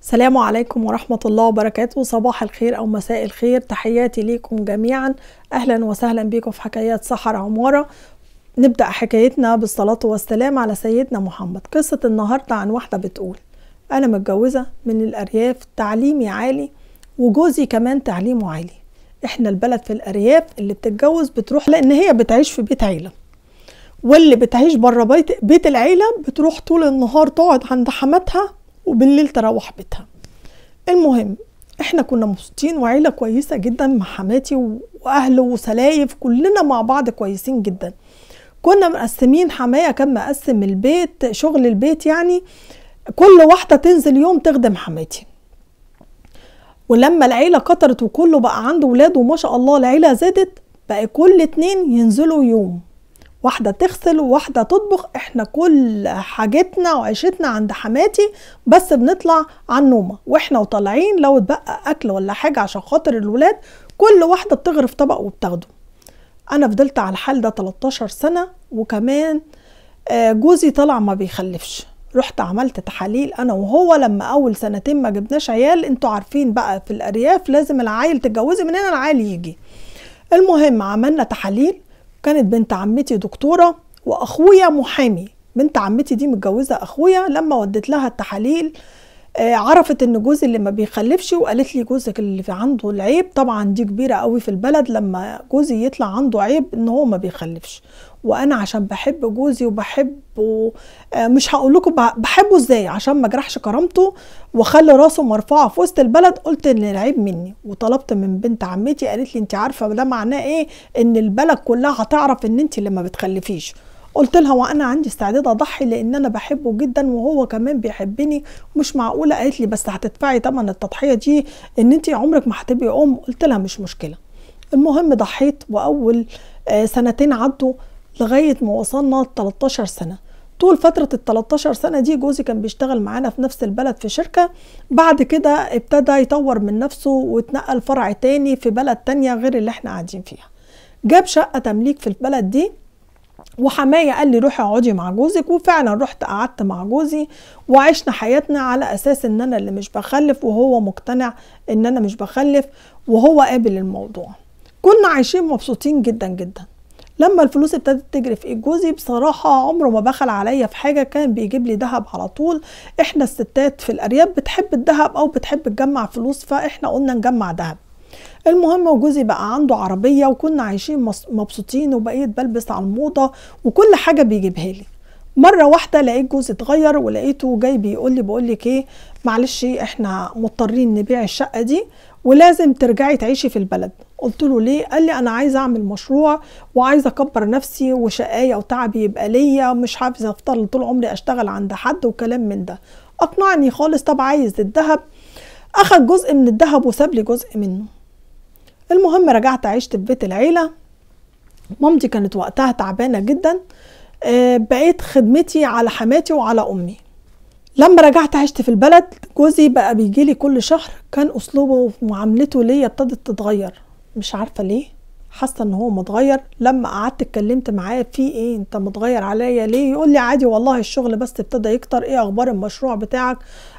السلام عليكم ورحمة الله وبركاته. صباح الخير أو مساء الخير، تحياتي ليكم جميعا، أهلا وسهلا بكم في حكايات سحر عمارة. نبدأ حكايتنا بالصلاة والسلام على سيدنا محمد. قصة النهاردة عن واحدة بتقول: أنا متجوزة من الأرياف، تعليمي عالي وجوزي كمان تعليمه عالي. إحنا البلد في الأرياف اللي بتتجوز بتروح لأن هي بتعيش في بيت عيلة، واللي بتعيش بره بيت العيلة بتروح طول النهار تقعد عند حماتها وبالليل تروح بيتها. المهم احنا كنا مبسوطين وعيلة كويسة جدا مع حماتي واهله وسلايف، كلنا مع بعض كويسين جدا. كنا مقسمين، حماية كان مقسم البيت، شغل البيت يعني كل واحدة تنزل يوم تخدم حماتي. ولما العيلة كترت وكله بقى عنده ولاد وما شاء الله العيلة زادت، بقى كل اتنين ينزلوا يوم، واحدة تغسل وواحدة تطبخ. احنا كل حاجتنا وعيشتنا عند حماتي، بس بنطلع على النومة واحنا وطالعين لو اتبقى اكل ولا حاجة عشان خاطر الولاد كل واحدة بتغرف طبق وبتاخده. انا فضلت على الحال ده 13 سنة، وكمان جوزي طلع ما بيخلفش. رحت عملت تحاليل انا وهو لما اول سنتين ما جبناش عيال. انتوا عارفين بقى في الارياف لازم العيل تتجوزي من هنا العيل يجي. المهم عملنا تحاليل، كانت بنت عمتي دكتورة واخويا محامي. بنت عمتي دي متجوزة اخويا، لما وديت لها التحاليل عرفت ان جوزي اللي ما بيخلفش، وقالت لي جوزك اللي عنده العيب. طبعا دي كبيرة قوي في البلد لما جوزي يطلع عنده عيب ان هو ما بيخلفش. وانا عشان بحب جوزي وبحبه، مش هقول لكم بحبه ازاي عشان ما اجرحش كرامته واخلي راسه مرفوعة في وسط البلد، قلت ان العيب مني. وطلبت من بنت عمتي، قالت لي انت عارفه ده معناه ايه؟ ان البلد كلها هتعرف ان انت اللي ما بتخلفيش. قلت لها وانا عندي استعداد اضحي لان انا بحبه جدا وهو كمان بيحبني، مش معقولة. قالت لي بس هتدفعي ثمن التضحية دي ان انت عمرك ما هتبقي ام. قلت لها مش مشكلة. المهم ضحيت، واول سنتين عدوا لغاية ما وصلنا 13 سنة. طول فترة ال 13 سنة دي جوزي كان بيشتغل معانا في نفس البلد في شركة. بعد كده ابتدى يطور من نفسه واتنقل فرع تاني في بلد تانية غير اللي احنا قاعدين فيها. جاب شقه تمليك في البلد دي، وحماية قال لي روحي اقعدي مع جوزك، وفعلا رحت قعدت مع جوزي وعشنا حياتنا على اساس ان انا اللي مش بخلف وهو مقتنع ان انا مش بخلف وهو قابل الموضوع. كنا عايشين مبسوطين جدا جدا. لما الفلوس ابتدت تجري في ايد جوزي، بصراحة عمره ما بخل عليا في حاجة، كان بيجيب لي ذهب على طول. احنا الستات في الارياف بتحب الذهب او بتحب تجمع فلوس، فاحنا قلنا نجمع ذهب. المهم وجوزي بقى عنده عربية وكنا عايشين مبسوطين، وبقيت بلبس على الموضة وكل حاجة بيجيبها لي. مرة واحدة لقيت جوزي اتغير، ولقيته جاي بيقول لي بقول لك ايه، معلش احنا مضطرين نبيع الشقة دي ولازم ترجعي تعيشي في البلد. قلت له ليه؟ قال لي انا عايزه اعمل مشروع وعايزه اكبر نفسي وشقايه وتعبي يبقى ليا، مش عايزه افضل طول عمري اشتغل عند حد وكلام من ده. اقنعني خالص. طب عايز الذهب؟ اخد جزء من الذهب وساب لي جزء منه. المهم رجعت عشت في بيت العيلة. مامتي كانت وقتها تعبانة جدا، بقيت خدمتي على حماتي وعلى امي. لما رجعت عشت في البلد جوزي بقى بيجيلي كل شهر، كان اسلوبه ومعاملته ليا ابتدت تتغير، مش عارفه ليه، حاسه ان هو متغير. لما قعدت اتكلمت معاه في ايه انت متغير عليا ليه؟ يقول لي عادي والله الشغل بس ابتدى يكتر، ايه اخبار المشروع بتاعك؟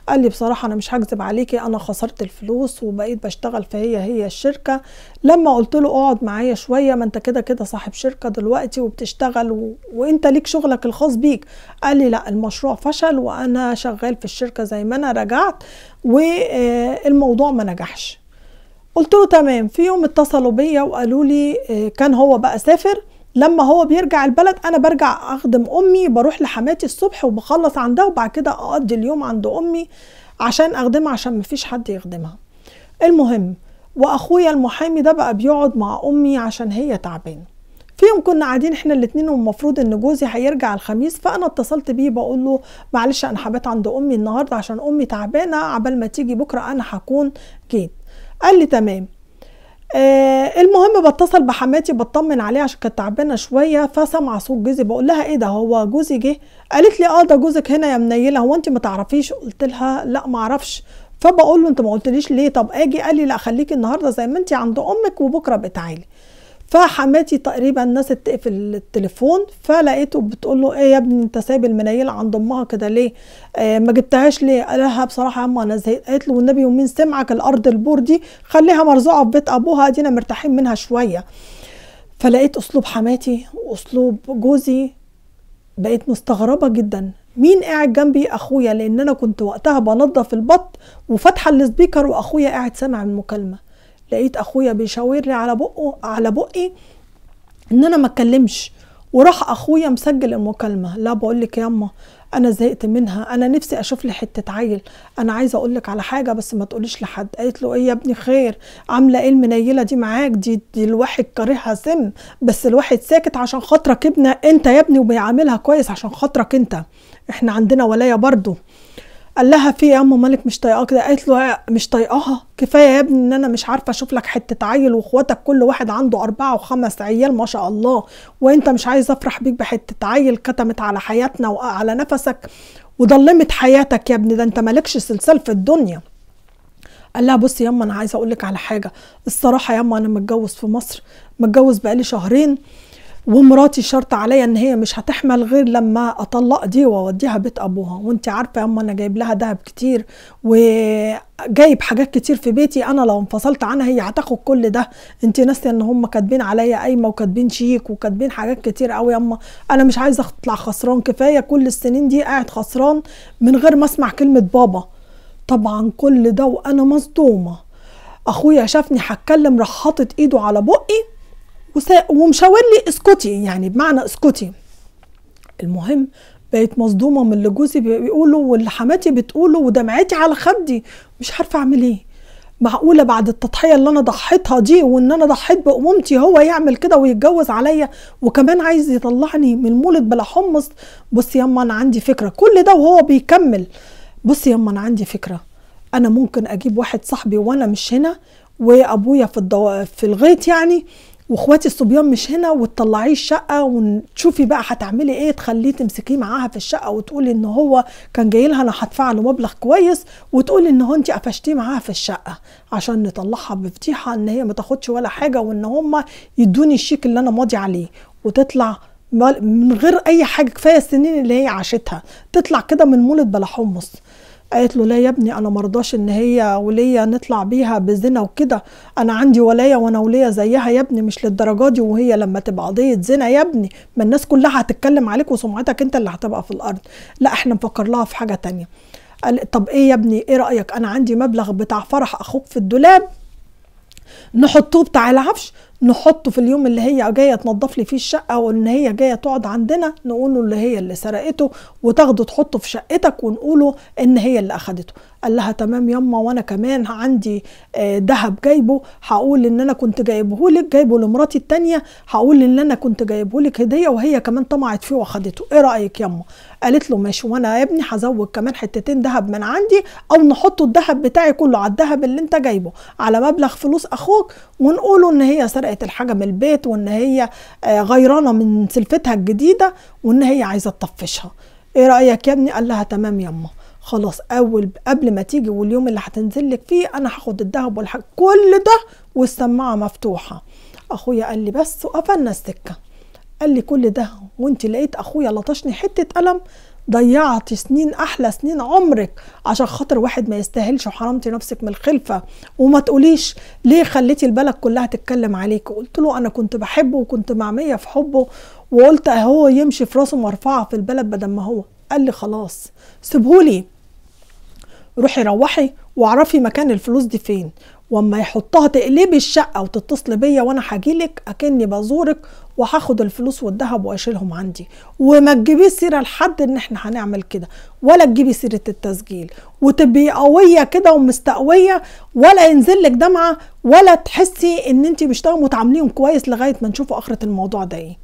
قال لي بصراحة انا مش هكذب عليكي، انا خسرت الفلوس وبقيت بشتغل في هي الشركة. لما قلت له اقعد معايا شوية، ما انت كده كده صاحب شركة دلوقتي وبتشتغل وانت ليك شغلك الخاص بيك. قال لي لا المشروع فشل وانا شغال في الشركة زي ما انا رجعت والموضوع ما نجحش. قلت له تمام. في يوم اتصلوا بيا وقالوا لي، كان هو بقى سافر، لما هو بيرجع البلد انا برجع اخدم امي، بروح لحماتي الصبح وبخلص عندها وبعد كده اقضي اليوم عند امي عشان اخدمها، عشان مفيش حد يخدمها. المهم واخويا المحامي ده بقى بيقعد مع امي عشان هي تعبانة. في يوم كنا قاعدين احنا الاتنين والمفروض ان جوزي هيرجع الخميس، فانا اتصلت بيه بقول له معلش انا هبات عند امي النهارده عشان امي تعبانة، عبال ما تيجي بكره انا هكون جيت. قال لي تمام. المهم بتصل بحماتي بطمن عليها عشان كانت تعبانة شوية، فسمع صوت جوزي بقول لها ايه ده هو جوزي جه؟ قالت لي اه ده جوزك هنا يا منيله، هو انت ما تعرفيش؟ قلت لها لا ما اعرفش. فبقول له انت ما قلتليش ليه؟ طب اجي؟ قال لي لا خليكي النهارده زي ما انت عند امك وبكره بتعالي. فحماتي تقريبا نست تقفل التليفون، فلقيته بتقول له ايه يا ابني انت سايب المنيله عند امها كده ليه؟ ما جبتهاش ليه؟ قال لها بصراحة يا اما انا زهقت. قالت له والنبي ومين سمعك، الارض البور دي خليها مرزوعه في بيت ابوها، ادينا مرتاحين منها شوية. فلقيت اسلوب حماتي واسلوب جوزي، بقيت مستغربه جدا. مين قاعد جنبي؟ اخويا، لان انا كنت وقتها بنظف البط وفاتحه ال speaker واخويا قاعد سامع المكالمة. لقيت اخويا بيشاور لي على بقه، على بقي ان انا ما اتكلمش، وراح اخويا مسجل المكالمة. لا بقول لك ياما انا زهقت منها، انا نفسي اشوف لي حتة عيل، انا عايزه اقول لك على حاجة بس ما تقوليش لحد. قالت له ايه يا ابني خير، عامله ايه المنيله دي معاك؟ دي الواحد كارهها سم، بس الواحد ساكت عشان خاطرك ابن انت يا ابني، وبيعاملها كويس عشان خاطرك انت، احنا عندنا ولاية برضو. قال لها في يا ام مالك مش طايقاك ده؟ قالت له مش طايقاها، كفاية يا ابني ان انا مش عارفه اشوف لك حتة عيل، واخواتك كل واحد عنده 4 و5 عيال ما شاء الله، وانت مش عايز افرح بيك بحته عيل، كتمت على حياتنا وعلى نفسك وضلمت حياتك يا ابني، ده انت مالكش سلسال في الدنيا. قال لها بصي ياما انا عايزه اقول لك على حاجة، الصراحة ياما انا متجوز في مصر، متجوز بقالي شهرين، ومراتي شرط عليا ان هي مش هتحمل غير لما اطلق دي واوديها بيت ابوها، وانت عارفه ياما انا جايب لها دهب كتير وجايب حاجات كتير في بيتي، انا لو انفصلت عنها هي هتاخد كل ده، انت ناسيه ان هم كاتبين عليا قايمة وكاتبين شيك وكاتبين حاجات كتير قوي ياما، انا مش عايزه اطلع خسران، كفاية كل السنين دي قاعد خسران من غير ما اسمع كلمة بابا. طبعا كل ده وانا مصدومة. اخويا شافني هتكلم راح حاطط ايده على بقي ومشاور لي اسكتي، يعني بمعنى اسكتي. المهم بقيت مصدومة من اللي جوزي بيقوله واللي حماتي بتقوله، ودمعتي على خدي، مش عارفه اعمل ايه. معقولة بعد التضحية اللي انا ضحيتها دي، وان انا ضحيت بامومتي، هو يعمل كده ويتجوز عليا، وكمان عايز يطلعني من المولد بلا حمص؟ بصي ياما انا عندي فكرة. كل ده وهو بيكمل، بصي ياما انا عندي فكرة، انا ممكن اجيب واحد صاحبي وانا مش هنا، وابويا في الغيط يعني، واخواتي الصبيان مش هنا، وتطلعيه الشقة وتشوفي بقى هتعملي ايه، تخليه تمسكيه معاها في الشقة وتقولي ان هو كان جاي لها انا هدفع له مبلغ كويس، وتقولي ان هو انت قفشتيه معاها في الشقة عشان نطلعها بفضيحه ان هي ما تاخدش ولا حاجة، وان هم يدوني الشيك اللي انا ماضي عليه، وتطلع من غير اي حاجة، كفاية السنين اللي هي عاشتها، تطلع كده من مولد بلا حمص. قالت له لا يا ابني انا مرضاش ان هي وليه نطلع بيها بزنا وكده، انا عندي ولاية وانا وليه زيها يا ابني، مش للدرجة دي، وهي لما تبقى قضية زنا يا ابني ما الناس كلها هتتكلم عليك وسمعتك انت اللي هتبقى في الارض، لا احنا نفكر لها في حاجة تانية. قال طب ايه يا ابني، ايه رايك، انا عندي مبلغ بتاع فرح اخوك في الدولاب، نحطوه بتاع العفش، نحطه في اليوم اللي هي جاية تنظف لي فيه الشقة، وان هي جاية تقعد عندنا، نقوله اللي هي اللي سرقته، وتاخده تحطه في شقتك ونقوله ان هي اللي اخدته. قال لها تمام يما، وانا كمان عندي ذهب جايبه، هقول ان انا كنت جايبه لك، جايبه لمراتي التانية، هقول ان انا كنت جايبه لك هديه وهي كمان طمعت فيه واخدته، ايه رايك يما؟ قالت له ماشي، وانا يا ابني هزود كمان حتتين ذهب من عندي، او نحطه الذهب بتاعي كله على الذهب اللي انت جايبه على مبلغ فلوس اخوك، ونقوله ان هي سرقت الحاجة من البيت، وان هي غيرانه من سلفتها الجديدة، وان هي عايزه تطفشها، ايه رايك يا ابني؟ قال لها تمام يما، خلاص اول قبل ما تيجي واليوم اللي هتنزل لك فيه انا هاخد الذهب والحاجة كل ده والسماعه مفتوحة. اخويا قال لي بس، وقفلنا السكة. قال لي كل ده وانت لقيت اخويا لطشني حتة قلم، ضيعتي سنين احلى سنين عمرك عشان خاطر واحد ما يستاهلش، وحرمتي نفسك من الخلفة، وما تقوليش ليه خليتي البلد كلها تتكلم عليك. قلت له انا كنت بحبه وكنت معميه في حبه، وقلت اهو يمشي في راسه مرفعه في البلد بدل ما هو. قال لي خلاص سيبهولي، روحي روحي واعرفي مكان الفلوس دي فين، واما يحطها تقلبي الشقة وتتصلي بيا وانا هجيلك اكني بزورك، وهاخد الفلوس والذهب واشيلهم عندي، وما تجيبيش سيره لحد ان احنا هنعمل كده، ولا تجيبي سيره التسجيل، وتبقي قوية كده ومستقويه، ولا ينزل لك دمعه، ولا تحسي ان انت مش تمام، وتعامليهم كويس لغاية ما نشوفوا اخره الموضوع ده ايه.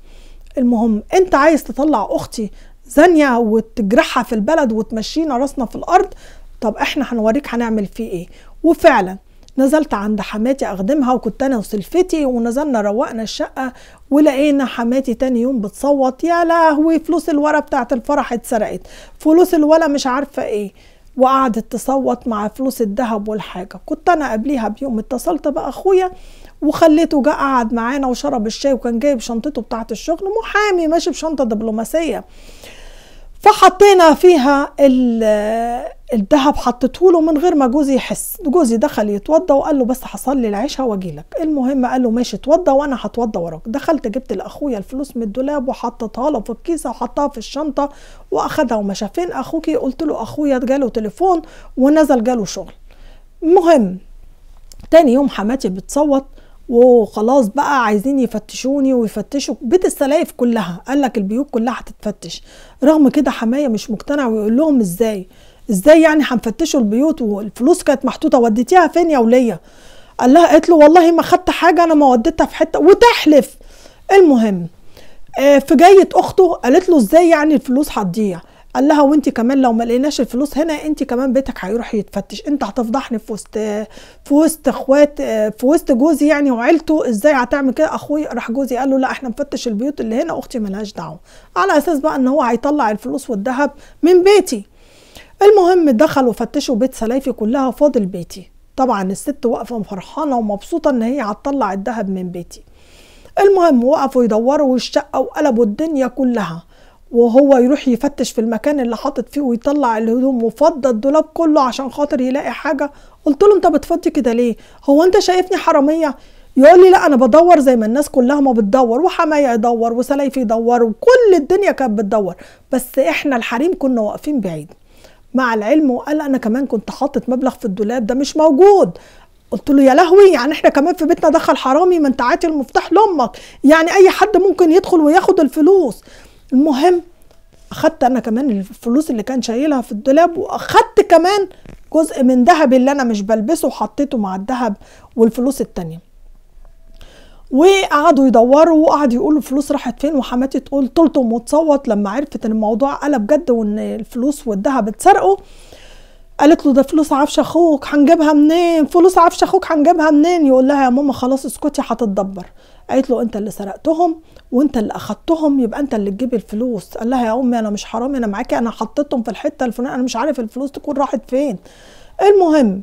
المهم انت عايز تطلع اختي زانية وتجرحها في البلد وتمشينا راسنا في الارض، طب احنا هنوريك هنعمل فيه ايه. وفعلا نزلت عند حماتي اخدمها، وكنت انا وسلفتي، ونزلنا روقنا الشقة، ولقينا حماتي تاني يوم بتصوت، يا لهوي فلوس الورقة بتاعت الفرح اتسرقت، فلوس الولا مش عارفه ايه. وقعدت تصوت مع فلوس الذهب والحاجة. كنت انا قبليها بيوم اتصلت باخويا وخليته جه قعد معانا وشرب الشاي، وكان جايب شنطته بتاعت الشغل، محامي ماشي بشنطه دبلوماسية، فحطينا فيها الذهب، حطيته له من غير ما جوزي يحس. جوزي دخل يتوضى وقال له بس هصلي العشاء واجيلك. المهم قال له ماشي اتوضى وانا هتوضى وراك. دخلت جبت لاخويا الفلوس من الدولاب وحطيتها له في الكيسة وحطها في الشنطة واخدها ومشى. فين اخوكي؟ قلت له اخويا جاله تليفون ونزل جاله شغل. المهم تاني يوم حماتي بتصوت وخلاص بقى عايزين يفتشوني ويفتشوا بيت السلايف كلها، قال لك البيوت كلها هتتفتش. رغم كده حماية مش مقتنع ويقول لهم ازاي ازاي يعني هنفتشوا البيوت والفلوس كانت محطوطة، وديتيها فين يا وليه؟ قال لها، قالت له والله ما خدت حاجة، انا ما وديتها في حتة، وتحلف. المهم في جاية اخته قالت له ازاي يعني الفلوس هتضيع؟ قال لها وانت كمان لو ما لقيناش الفلوس هنا انت كمان بيتك هيروح يتفتش، انت هتفضحني في وسط اخوات، في وسط جوزي يعني وعيلته، ازاي هتعمل كده؟ اخوي راح جوزي قال له لا احنا نفتش البيوت اللي هنا، اختي ملهاش دعوه، على اساس بقى ان هو هيطلع الفلوس والذهب من بيتي. المهم دخلوا فتشوا بيت سلايفي كلها، فاضل بيتي. طبعا الست واقفة فرحانة ومبسوطة ان هي هتطلع الذهب من بيتي. المهم وقفوا يدوروا الشقة وقلبوا الدنيا كلها، وهو يروح يفتش في المكان اللي حاطط فيه ويطلع الهدوم وفضى الدولاب كله عشان خاطر يلاقي حاجة. قلت له انت بتفضي كده ليه؟ هو انت شايفني حرامية؟ يقول لي لا انا بدور زي ما الناس كلها ما بتدور، وحماية يدور وسلايفي يدور وكل الدنيا كانت بتدور، بس احنا الحريم كنا واقفين بعيد. مع العلم وقال انا كمان كنت حاطط مبلغ في الدولاب ده مش موجود. قلت له يا لهوي، يعني احنا كمان في بيتنا دخل حرامي؟ ما انت عاطي المفتاح لامك، يعني اي حد ممكن يدخل وياخد الفلوس. المهم اخدت انا كمان الفلوس اللي كان شايلها في الدولاب، واخدت كمان جزء من ذهبي اللي انا مش بلبسه وحطيته مع الذهب والفلوس التانية. وقعدوا يدوروا وقعدوا يقولوا الفلوس راحت فين، وحماتي تقول تلطم وتصوت لما عرفت ان الموضوع قلب جد وان الفلوس والذهب اتسرقوا. قالت له ده فلوس عفش اخوك هنجيبها منين؟ فلوس عفش اخوك هنجيبها منين؟ يقول لها يا ماما خلاص اسكتي هتتدبر. قالت له انت اللي سرقتهم وانت اللي اخدتهم، يبقى انت اللي تجيب الفلوس. قال لها يا امي انا مش حرامي، انا معاكي، انا حطيتهم في الحتة الفلانية، انا مش عارف الفلوس تكون راحت فين. المهم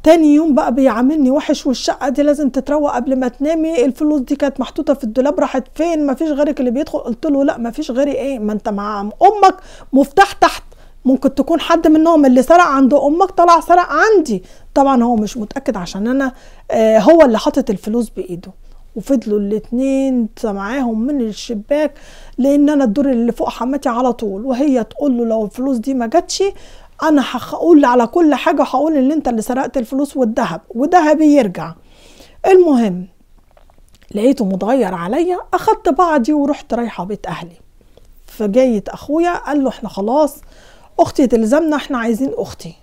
تاني يوم بقى بيعاملني وحش، والشقه دي لازم تتروق قبل ما تنامي، الفلوس دي كانت محطوطة في الدولاب راحت فين؟ مفيش غيرك اللي بيدخل. قلت له لا مفيش غيري ايه؟ ما انت مع امك مفتاح تحت، ممكن تكون حد منهم اللي سرق عند امك طلع سرق عندي. طبعا هو مش متاكد عشان انا هو اللي حاطط الفلوس بايده. وفضلوا الاتنين سامعاهم من الشباك، لان انا الدور اللي فوق حماتي على طول، وهي تقول له لو الفلوس دي ما جاتش انا هقول على كل حاجة، هقول ان انت اللي سرقت الفلوس والذهب، وذهبي يرجع. المهم لقيته متغير عليا، اخدت بعضي ورحت رايحة بيت اهلي. فجايت اخويا قال له احنا خلاص اختي تلزمنا، احنا عايزين اختي،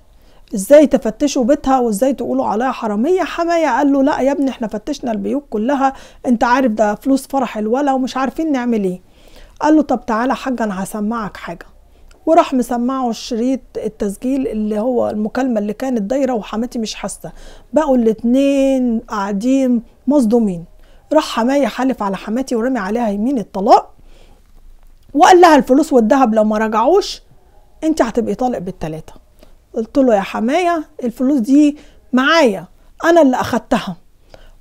ازاي تفتشوا بيتها وازاي تقولوا عليها حرامية؟ حماية قال له لا يا ابني احنا فتشنا البيوت كلها، انت عارف ده فلوس فرح الولا ومش عارفين نعمل ايه. قال له طب تعالى حاجة انا هسمعك حاجة، وراح مسمعه الشريط التسجيل اللي هو المكالمة اللي كانت دايرة وحماتي مش حاسه. بقوا الاتنين قاعدين مصدومين. راح حماية حلف على حماتي ورمي عليها يمين الطلاق، وقال لها الفلوس والذهب لو ما رجعوش انت هتبقي طالق بالتلاته. قلت له يا حماية الفلوس دي معايا، انا اللي اخدتها،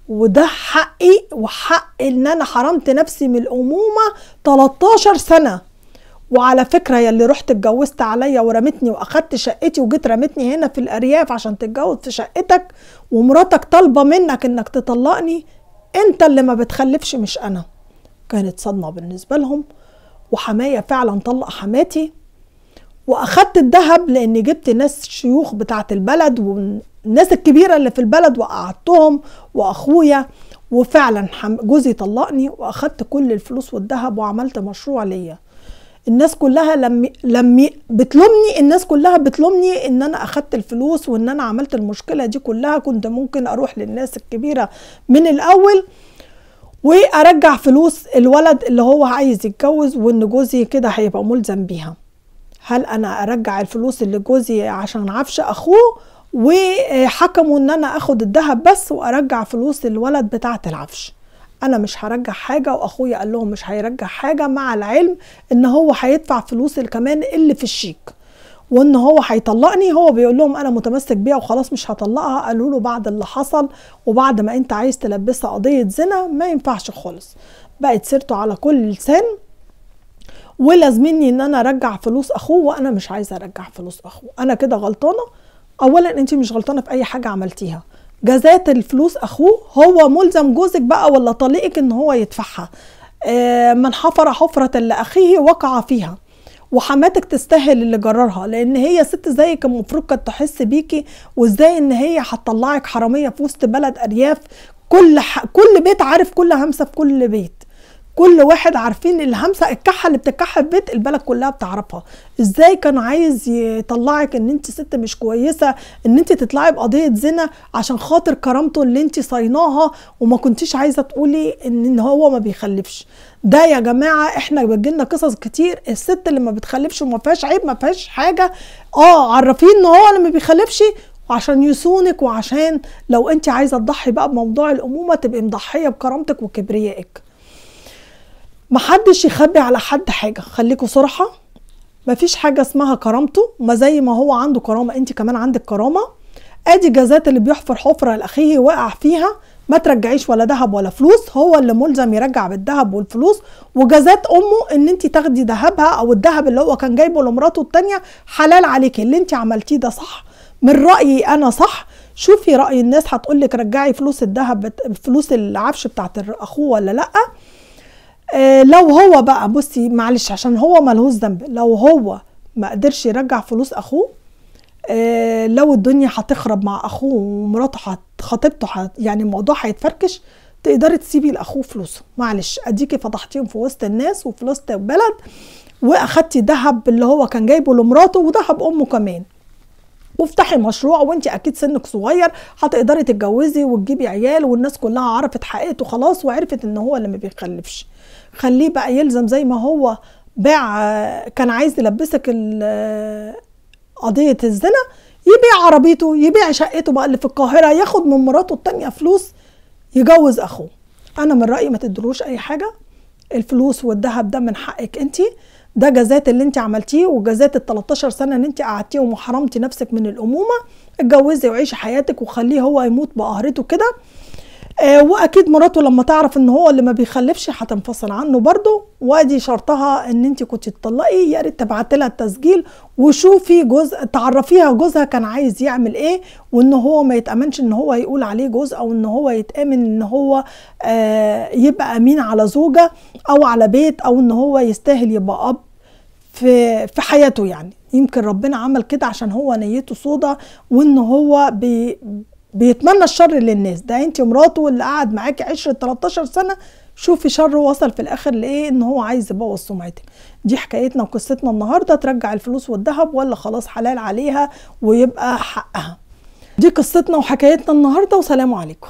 وده حقي وحق ان انا حرمت نفسي من الامومة 13 سنة. وعلى فكرة يا اللي رحت اتجوزت عليا ورمتني واخدت شقتي وجيت رمتني هنا في الارياف عشان تتجوز في شقتك، ومراتك طالبه منك انك تطلقني، انت اللي ما بتخلفش مش انا. كانت صدمة بالنسبة لهم. وحماية فعلا طلق حماتي، واخدت الذهب لان جبت ناس شيوخ بتاعه البلد والناس الكبيرة اللي في البلد وقعدتهم واخويا، وفعلا جوزي طلقني واخدت كل الفلوس والذهب وعملت مشروع ليا. الناس كلها لم بتلومني، الناس كلها بتلومني ان انا اخدت الفلوس وان انا عملت المشكلة دي كلها. كنت ممكن اروح للناس الكبيرة من الاول وارجع فلوس الولد اللي هو عايز يتجوز وان جوزي كده هيبقى ملزم بيها. هل انا ارجع الفلوس اللي جوزي عشان عفش اخوه؟ وحكموا ان انا اخد الذهب بس وارجع فلوس الولد بتاعه العفش. انا مش هرجع حاجة، واخويا قال لهم مش هيرجع حاجة، مع العلم ان هو هيدفع فلوس كمان اللي في الشيك. وان هو هيطلقني. هو بيقول لهم انا متمسك بيها وخلاص مش هطلقها. قالوا له بعد اللي حصل وبعد ما انت عايز تلبسها قضية زنا ما ينفعش خالص. بقت سيرته على كل لسان، ولازمني ان انا ارجع فلوس اخوه، وانا مش عايزه ارجع فلوس اخوه. انا كده غلطانة؟ اولا انت مش غلطانة في اي حاجة عملتيها. جزات الفلوس اخوه هو ملزم جوزك بقى ولا طليقك ان هو يدفعها. من حفر حفره لاخيه وقع فيها. وحماتك تستاهل اللي جررها، لان هي ست زيك المفروض كانت تحس بيكي، وازاي ان هي هتطلعك حرامية في وسط بلد ارياف، كل بيت عارف كل همسة في كل بيت، كل واحد عارفين الهمسه الكحه اللي بتكح في بيت البلد كلها بتعرفها. ازاي كان عايز يطلعك ان انت ست مش كويسة، ان انت تطلعي بقضيه زنا عشان خاطر كرامته اللي انت صيناها وما كنتيش عايزه تقولي ان هو ما بيخلفش. ده يا جماعة احنا بتجيلنا قصص كتير، الست اللي ما بتخلفش وما فيهاش عيب ما فيهاش حاجة، عرفين ان هو اللي ما بيخلفش وعشان يصونك، وعشان لو انت عايزه تضحي بقى بموضوع الامومة تبقي مضحيه بكرامتك وكبريائك. محدش يخبي على حد حاجة، خليكوا صراحة. مفيش حاجة اسمها كرامته، ما زي ما هو عنده كرامة انت كمان عندك كرامة. ادي جزات اللي بيحفر حفرة لاخيه وقع فيها، ما ترجعيش ولا ذهب ولا فلوس، هو اللي ملزم يرجع بالذهب والفلوس. وجزات امه ان انت تاخدي ذهبها او الذهب اللي هو كان جايبه لمراته التانية، حلال عليكي اللي انت عملتيه ده صح، من رأيي انا صح. شوفي رأي الناس هتقولك رجعي فلوس الذهب فلوس العفش بتاعت اخوه ولا لأ. لو هو بقى بصي معلش عشان هو ملهوش ذنب، لو هو ما قدرش يرجع فلوس اخوه، لو الدنيا هتخرب مع اخوه ومراته خطيبته يعني الموضوع هيتفركش، تقدري تسيبي لاخوه فلوسه. معلش اديكي فضحتيهم في وسط الناس وفي وسط البلد، واخدتي ذهب اللي هو كان جايبه لمراته وذهب امه كمان، وافتحي مشروع، وانت اكيد سنك صغير هتقدري تتجوزي وتجيبي عيال، والناس كلها عرفت حقيقته خلاص وعرفت ان هو اللي ما بيخلفش. خليه بقى يلزم زي ما هو باع، كان عايز يلبسك قضية الزنا، يبيع عربيته، يبيع شقته بقى اللي في القاهرة، ياخد من مراته التانية فلوس، يجوز اخوه. انا من رأيي ما تدلوش اي حاجة، الفلوس والذهب ده من حقك انتي، ده جزات اللي انت عملتيه وجزات ال 13 سنة اللي انت قعدتيهم وحرمتي نفسك من الامومة. اتجوزي وعيشي حياتك وخليه هو يموت بقهرته كده. واكيد مراته لما تعرف ان هو اللي ما بيخلفش هتنفصل عنه برضه، وادي شرطها ان انت كنت تطلقي. يا ريت تبعتي لها التسجيل وشوفي جوز، تعرفيها جوزها كان عايز يعمل ايه، وان هو ما يتامنش ان هو يقول عليه جوز، او ان هو يتامن ان هو يبقى امين على زوجه او على بيت، او ان هو يستاهل يبقى اب في حياته. يعني يمكن ربنا عمل كده عشان هو نيته سودا، وان هو بيتمنى الشر للناس. ده انت مراته اللي قعد معاكي 10 13 سنة، شوفي شره وصل في الاخر لايه، ان هو عايز يبوظ سمعتك. دي حكايتنا وقصتنا النهارده، ترجع الفلوس والذهب ولا خلاص حلال عليها ويبقى حقها. دي قصتنا وحكايتنا النهارده، وسلام عليكم.